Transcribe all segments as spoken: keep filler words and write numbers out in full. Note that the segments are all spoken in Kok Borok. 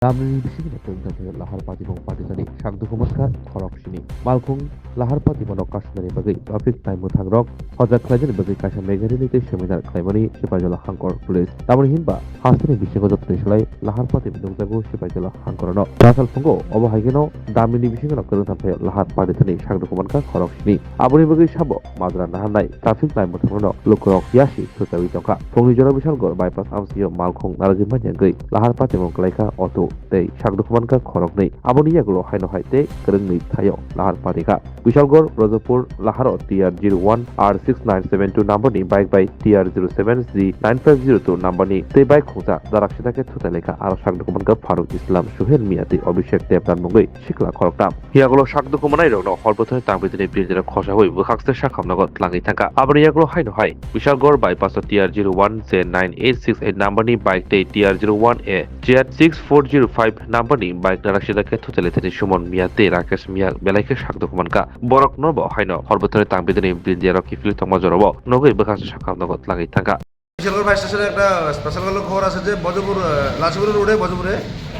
Tamni bisingo tongthai lahar patimung patisani sak dukhumankha khorok sini. Malkhung lahar patimano kasumnani bagwi traffic naimwthangrok hojak khlainani bagwi kaisa megarili tei seminar khlaimani Sipaijala Hangkor Police. Tamoni hinba hasteni bisingo jotoni slai lahar patimung nukjago Sipaijala Hangkorno. Bwsal phungo obo hai kheno damini bisingono kwrwngtham thaio lahar patisani sak dukhumankha khorok sini. Aboni bagwi sabo majra naharnai traffic naimwthangrokno lukurok yasi thutaiwi tongkha. Phungni jora Bishalgarh bypass amsio malkhung narwgwi manya wngwi lahar patimung khlaikha auto tei sak dukhumankha khoroknwi. Aboni yagulo haino hai tei kwrwngwi thaio lahar patikha. Bishalgarh Rajapur laharo T R zero one R six nine seven two numberni bike bai T R zero seven G nine five zero two numberni tei bike khungsa darak sida khe thutai laikha, aro sak dukhumankha Faruk Islam, Suhel Mia tei Abhishek Debnath mungwi sikla khoroktham. Yagulo sak dukhumanai rokno hor bwthani tangpitini birjera khosawi bwkhakse sakhamnago tlangwi thangkha. Aboni yagulo haino hai Bishalgarh bypass o T R zero one J nine eight six eight numberni bike tei T R zero one A Z six four zero five numberni bike darak sida khe thutai laithani Suman Mia tei Rakesh Mia belai khe sak dukhumankha. Borokno bo haino hor bwthani tangpitini birjerok kiphilwi tongma jorao nugwi bwkhakse sakhamnago tlangwi thangkha. Bishalgarh fire স্টেশনে একটা স্পেশাল কালো খবর আছে যে বজপুর, আহ, লাচিগুড়ি রোডে বজপুরে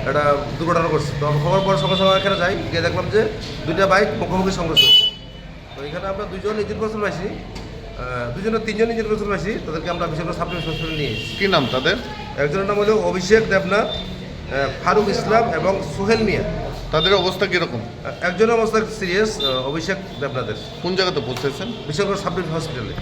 একটা দুর্ঘটনা ঘটছে। তো আমি খবর পর সঙ্গে সঙ্গে এখানে যাই, গিয়ে দেখলাম যে দুইটা বাইক মুখোমুখি সংঘর্ষ হয়েছে। তো এখানে আমরা দুইজন ইঞ্জুরি পার্সন পাইছি, আহ, দুইজনের তিনজন ইঞ্জুরি পার্সন পাইছি, তাদেরকে আমরা বিশালগড় সাব ডিভিশন হসপিটালে নিয়ে এসেছি। কি নাম তাদের? একজনের নাম হলো অভিষেক দেবনাথ, আহ, ফারুক ইসলাম এবং সোহেল মিয়া। তাদের অবস্থা কিরকম? আহ, একজনের অবস্থা সিরিয়াস, আহ, অভিষেক দেবনাথের। কোন জায়গাতে পৌঁছেছেন? বিশালগড় সাব ডিভিশন হসপিটালে।